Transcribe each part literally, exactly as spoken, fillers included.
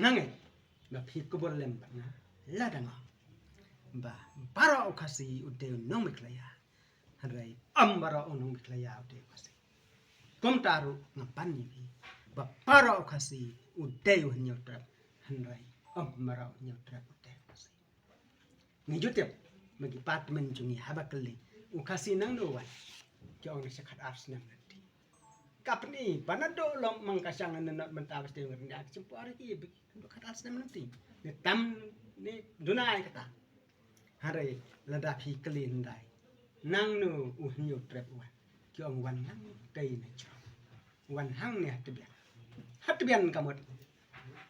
Nga ngeit ba phi kubur lem bad nga lada nga ong ba baroh u Khasi u dei u nongmihkhlieh ïa. Hynrei ym baroh u nongmihkhlieh ïa u dei u Khasi. Kumta ruh nga ban ïa phi ba baroh u Khasi u dei u Hynñiewtrep. Hynrei ym baroh u Hynñiewtrep u dei u Khasi. Ngi ju tip ba ki parliament jong ngi haba kylli u Khasi nangno wan, ki ong na sha khatar snem lynti. Ka pyni ba naduh lom mang ka shang na not mynta ba stem ngi ryndia ka shim por ki ba khatar snem lynti. Ni tam ni duna ai kata. Hynrei lada phi kylli hyndai nangno u Hynñiewtrep wan, ki ong wan nang tei na jrong, wan hangne ha tbian. Ha tbian ka mut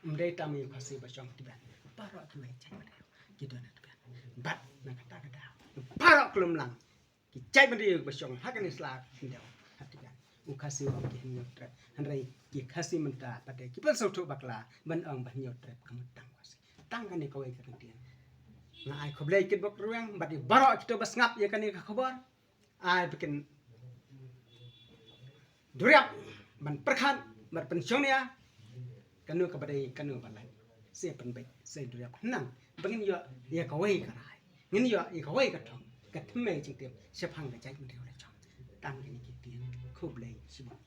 ym dei tang ïa u Khasi ba shong ha tbian, baroh kiwei jait bynriew ki don ha tbian. Bad na kata ka daw baroh ki lumlang ki jait bynriew ba shong ha kane sla khyndew ha tbian. U Khasi u ong ki Hynñiewtrep, hynrei ki Khasi mynta pat ki pynsngewthuh bakla ban ong ba Hynñiewtrep ka mut tang Khasi. Tang kane kawei ka kyntien. Nga ai khublei kit bok rweng bad ïa baroh kito ba sngap ïa kane ka khubor. Ai ba kin duriap ban pyrkhat bad pynshongnia kano kaba dei kano ba lait. Sa pynbeit sa duriap khnang ba ngin ïoh ïa kawei ka rai, ngin ïoh ïa kawei ka thong, ka thymmei jingtip shaphang ka jaitbynriew la jong. Tang kine ki ktien, khublei shibun.